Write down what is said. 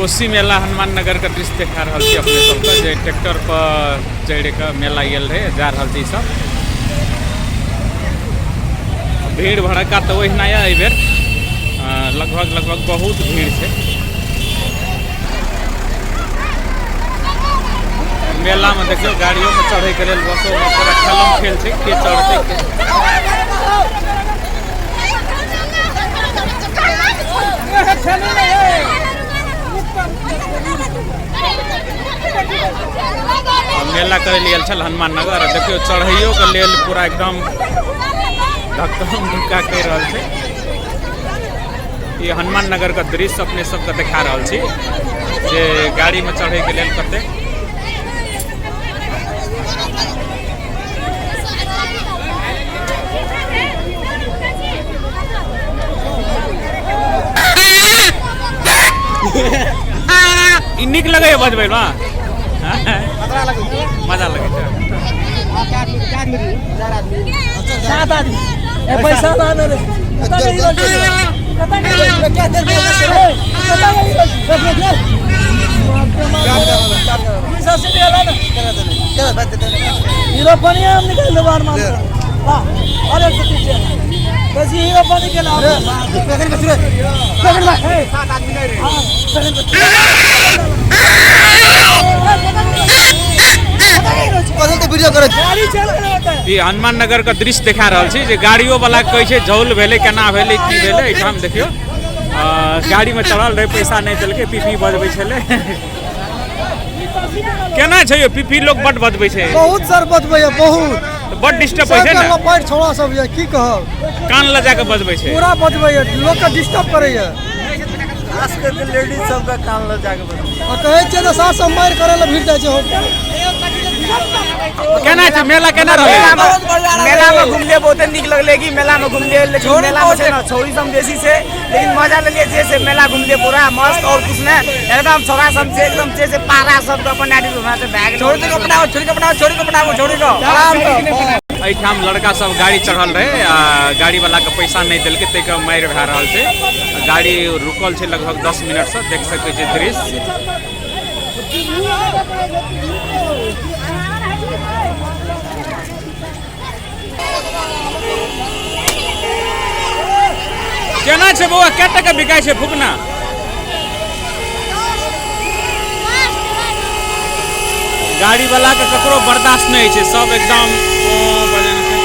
कोसी मेला हनुमान नगर के दृश्य देखा रहल छी अपने सबके, जे ट्रैक्टर पर चढ़ि के मेला गेल रहे, जा रहल छी सब। भीड़ भड़क्का तऽ ओहिना यऽ एहिबेर, लगभग लगभग बहुत भीड़ छै। मेला में देखियौ गाड़ियों में चढ़े के लेल बसो में पूरा ठेलम ठेल छै, के चढ़तै के। मेला करे लेल आयल छल हनुमान नगर। देखियौ चढ़ैयो के लेल पूरा एकदम धक्कम धुक्का करि रहल छै। ई हनुमान नगर के दृश्य अपने सबके देखा रहल छी जे गाड़ी में चढ़े के लेल कते। ई नीक लगैया बजबै मे? मजा लगै छै। सात आदमी ए पैसा लाने रे, कता नहीं रहल छै, कता नहीं रहल छै, क्या देख रे, कता नहीं रहल छै, देख देख पैसा से ले ला ना, हीरो पानी हम निकाल दे बाहर मार वाह। अरे सती बस हीरो पानी के ला पेगन बच रे, पेगन बच, सात आदमी नहीं रे। हां पेगन बच, वीडियो करे गाड़ी चल रहा होता है। ई हनुमान नगर के दृश्य देखा रहल छी जे गाड़ियो वाला कहै छै झौल भेलै, केना भेलै, की भेलै। एहिठाम देखियौ गाड़ी में चढ़ल रहे, पैसा नहीं देलकै, पीपी बजबै छलै। केना छै यौ पीपी लोग बड बजबै छै? बहुत सर बजबै बहुत, बड डिस्टर्ब होइ छै ने, पैर छोड़ा सब यऽ, की कहब, कान लऽ जाके बजबै छै, पूरा बजबै लोग के डिस्टर्ब करैया। खास करके लेडीज सबके कान लऽ जाके बजबै। आ कहै छियै तऽ सास सब मारि करै लए भिड़ जाइ छै। केना छै मेला, केना रहलै? मेला में घुमलियै, बहुते नीक लगलै कि मेला में घुमलियै, लेकिन मेला में छै ने छौड़ी सब बेसी छै, लेकिन मजा लेलियै जे से मेला घुमलियै पूरा मस्त और कुछ नहि, एकदम छौड़ा सब छै एकदम छै से पारा सब अपन एटीट्यूड होना छै भए गेलै। छोड़ी के अपनाओ, छोड़ी के अपनाओ, छोड़ी के अपनाओ, छोड़ी के आराम से। एहिठाम लड़का सब गाड़ी चढ़ल रहे आ गाड़ी वाला के पैसा नहीं देलकै, ताहिके मारि भए रहल छै। गाड़ी रुकल छै लगभग 10 मिनट से, देख सकै छियै दृश्य। केना छै बौआ, कै टका बिकाइ छै फुकना? गाड़ी वाला के ककरो बर्दाश्त नहीं छै, सब एकदम बजेने छै।